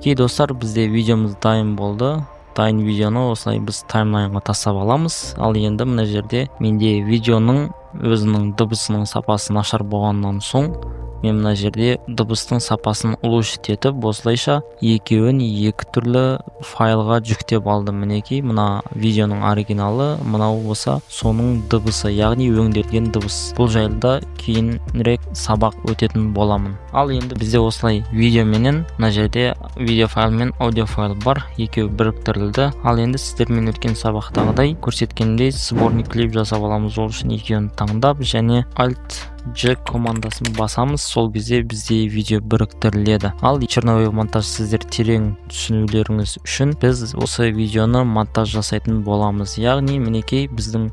Мінекей, достар, бізде видеомыз дайын болды. Дайын видеоны осылай біз таймлайнға тастап аламыз. Ал енді мына жерде менде видеоның өзінің дыбысының сапасы нашар болғаннан соң, мен мына жерде дыбыстың сапасын улучшить етіп, осылайша екеуін екі түрлі файлға жүктеп алдым. Мінекей, мына видеоның оригиналы, мынау болса соның дыбысы, яғни өңделген дыбыс. Бұл жайлы да кейінірек сабақ өтетін боламын. Ал енді бізде осылай видео менен мына жерде видео файл мен аудио файл бар, екеуі біріктірілді. Ал енді сіздермен өткен сабақтағыдай көрсеткенімдей, сборный клип жасап аламыз. Ол үшін екеуін таңдап және Alt G командасын басамыз. Сол кезде бізде видео біріктіріледі. Ал черновой монтаж сіздер терең түсінулеріңіз үшін біз осы видеоны монтаж жасайтын боламыз. Яғни, мінекей, біздің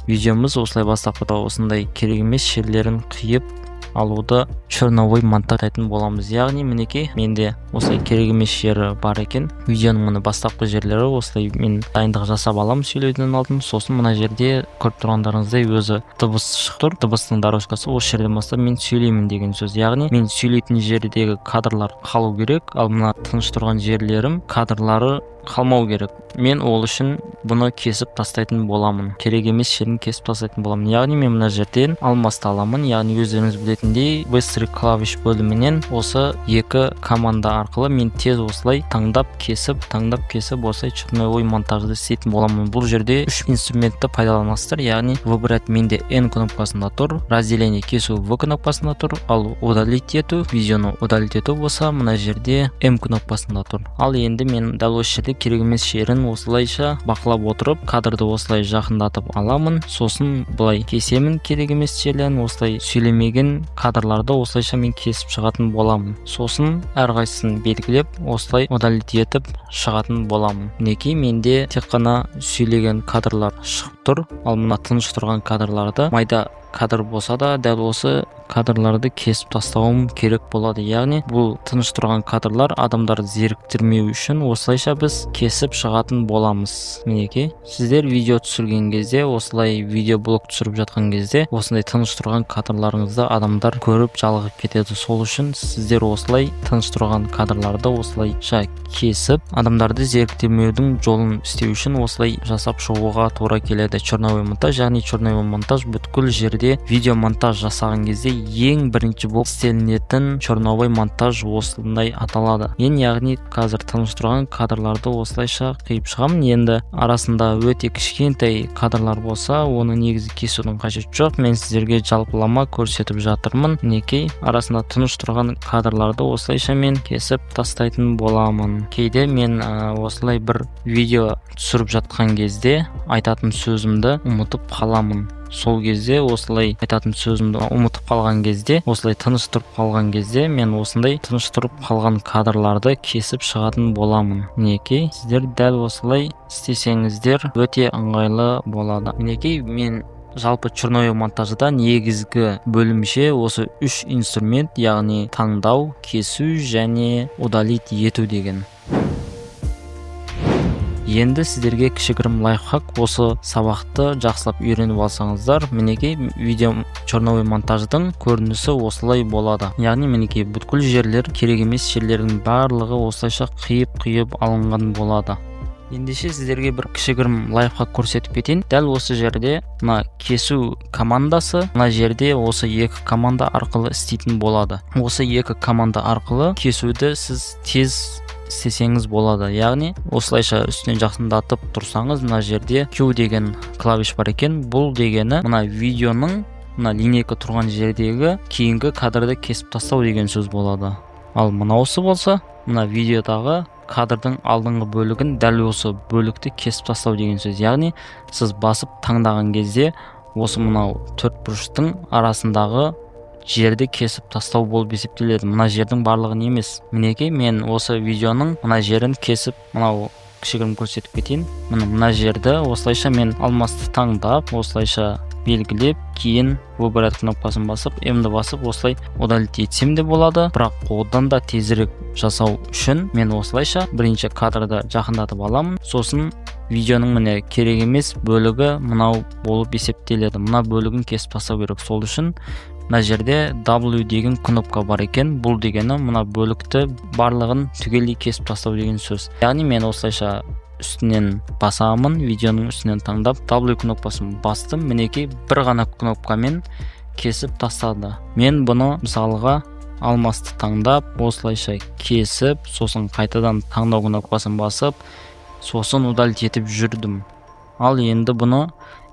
видеомыз осылай бастапқыда осындай керек емес жерлерін қиып алуды черновой монтаждайтын боламыз. Яғни, мінекей, менде осылай керек емес жері бар екен видеоның. Міне, бастапқы жерлері осылай мен дайындық жасап аламын сөйлеуден алдын. Сосын мына жерде көріп тұрғандарыңыздай, өзі дыбыс шығып тұр, дыбыстың дорожкасы. Осы жерден бастап мен сөйлеймін деген сөз. Яғни мен сөйлейтін жердегі кадрлар қалу керек, ал мына тыныш тұрған жерлерім кадрлары қалмау керек. Мен ол үшін бұны кесіп тастайтын боламын, керек емес жерін кесіп тастайтын боламын. Яғни мен мына жерден алмасты аламын. Яғни өздеріңіз білетіндей, быстрый клавиш бөлімінен осы екі команда арқылы мен тез осылай таңдап, кесіп, таңдап, кесіп, осылай черновой монтажды істейтін боламын. Бұл жерде үш инструментті пайдаланасыздар. Яғни выбрать менде N кнопкасында тұр, разделение кесу В кнопкасында тұр, ал удалить ету, видеоны удалить ету болса, мына жерде М кнопкасында тұр. Ал енді мен дәл осы жерде керек емес жерін осылайша бақылап отырып, кадрды осылай жақындатып аламын. Сосын былай кесемін керек емес жерлерін. Осылай сөйлемеген кадрларды осылайша мен кесіп шығатын боламын. Сосын әрқайсысын белгілеп, осылай удалить етіп шығатын боламын. Мінекей, менде тек қана сөйлеген кадрлар шығып тұр. Ал мына тыныш тұрған кадрларды, майда кадр болса да, дәл осы кадрларды кесіп тастауым керек болады. Яғни бұл тыныш тұрған кадрлар адамдарды зеріктірмеу үшін осылайша біз кесіп шығатын боламыз. Мінекей, сіздер видео түсірген кезде, осылай видеоблог түсіріп жатқан кезде осындай тыныш тұрған кадрларыңызды адамдар көріп жалығып кетеді. Сол үшін сіздер осылай тыныш тұрған кадрларды осылайша кесіп, адамдарды зеріктірмеудің жолын істеу үшін осылай жасап шығуға тура келеді черновой монтаж. Яғни черновой монтаж бүткіл жерде видео монтаж жасаған кезде ең бірінші болып істелінетін черновой монтаж осындай аталады. Мен, яғни, қазір тыныш тұрған кадрларды осылайша қиып шығамын. Енді арасында өте кішкентай кадрлар болса, оны негізі кесудің қажеті жоқ. Мен сіздерге жалпылама көрсетіп жатырмын. Мінекей, арасында тыныш тұрған кадрларды осылайша мен кесіп тастайтын боламын. Кейде мен осылай бір видео түсіріп жатқан кезде айтатын сөзімді ұмытып қаламын. Сол кезде, осылай айтатын сөзімді ұмытып қалған кезде, осылай тыныш тұрып қалған кезде, мен осындай тыныш тұрып қалған кадрларды кесіп шығатын боламын. Мінекей, сіздер дәл осылай істесеңіздер, өте ыңғайлы болады. Мінекей, мен жалпы черновой монтажда негізгі бөлімше осы үш инструмент, яғни таңдау, кесу және удалить ету деген. Енді сіздерге кішігірім лайфхак. Осы сабақты жақсылап үйреніп алсаңыздар, мінекей, видео черновой монтаждың көрінісі осылай болады. Яғни, мінекей, бүткіл жерлер, керек емес жерлердің барлығы осылайша қиып қиып алынған болады. Ендеше сіздерге бір кішігірім лайфхак көрсетіп кетейін. Дәл осы жерде мына кесу командасы, мына жерде осы екі команда арқылы істейтін болады. Осы екі команда арқылы кесуді сіз тез істесеңіз болады. Яғни осылайша үстінен жақындатып тұрсаңыз, мына жерде Q деген клавиш бар екен. Бұл дегені мына видеоның мына линейка тұрған жердегі кейінгі кадрды кесіп тастау деген сөз болады. Ал мынаусы болса, мына видеодағы кадрдың алдыңғы бөлігін, дәл осы бөлікті кесіп тастау деген сөз. Яғни сіз басып таңдаған кезде осы мынау төрт бұрыштың арасындағы жерді кесіп тастау болып есептеледі, мына жердің барлығын емес. Мінекей, мен осы видеоның мына жерін кесіп, мынау кішігірім көрсетіп кетейін. Міне, мына жерді осылайша мен алмасты таңдап, осылайша белгілеп, кейін выбрать кнопкасын басып, М-ді басып, осылай удалить етсем де болады. Бірақ одан да тезірек жасау үшін мен осылайша бірінші кадрды жақындатып аламын. Сосын видеоның, міне, керек емес бөлігі мынау болып есептеледі, мына бөлігін кесіп тастау керек. Сол үшін Мына жерде W деген кнопка бар екен. Бұл дегені мына бөлікті барлығын түгелдей кесіп тастау деген сөз. Яғни мен осылайша үстінен басамын, видеоның үстінен таңдап, W кнопкасын бастым. Мінекей, бір ғана кнопкамен кесіп тастады. Мен бұны, мысалға, алмасты таңдап, осылайша кесіп, сосын қайтадан таңдау кнопкасын басып, сосын удалить етіп жүрдім. Ал енді бұны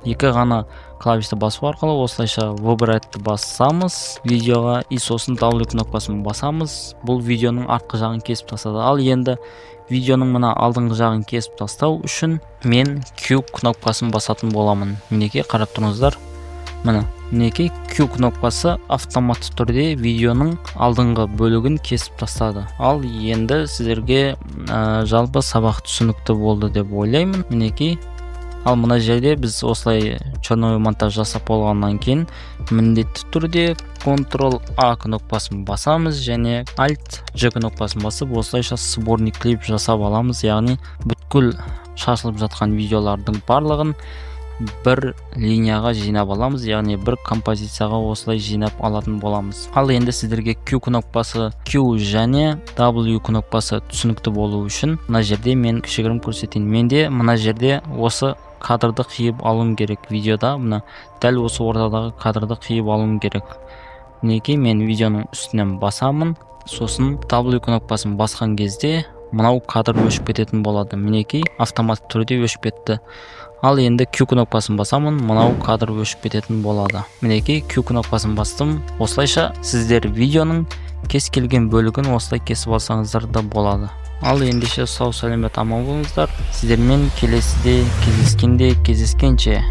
екі ғана клавишті басу арқылы осылайша выбрать басамыз видеоға и сосын W кнопкасын басамыз. Бұл видеоның артқы жағын кесіп тастады. Ал енді видеоның мына алдыңғы жағын кесіп тастау үшін мен Q кнопкасын басатын боламын. Мінекей, қарап тұрыңыздар, міне, мінекей, Q кнопкасы автоматты түрде видеоның алдыңғы бөлігін кесіп тастады. Ал енді сіздерге жалпы сабақ түсінікті болды деп ойлаймын. Мінекей, ал мына жерде біз осылай черновой монтаж жасап болғаннан кейін міндетті түрде Ctrl А кнопкасын басамыз және Alt Ж кнопкасын басып, осылайша сборный клип жасап аламыз. Яғни бүткіл шашылып жатқан видеолардың барлығын бір линияға жинап аламыз, яғни бір композицияға осылай жинап алатын боламыз. Ал енді сіздерге Q кнопкасы, Q және W кнопкасы түсінікті болу үшін мына жерде мен кішігірім көрсетейін. Менде мына жерде осы кадрды қиып алуым керек. Видеода мына дәл осы ортадағы кадрды қиып алуым керек. Мінекей, мен видеоның үстінен басамын, сосын W кнопкасын басқан кезде мынау кадр өшіп кететін болады. Мінекей, автоматты түрде өшіп кетті. Ал енді Q кнопкасын басамын, мынау кадр өшіп кететін болады. Мінекей, Q кнопкасын бастым. Осылайша сіздер видеоның кез келген бөлігін осылай кесіп алсаңыздар да болады. Ал ендеше, сау сәлемет, аман болыңыздар. Сіздермен келесіде кездескенде, кездескенше.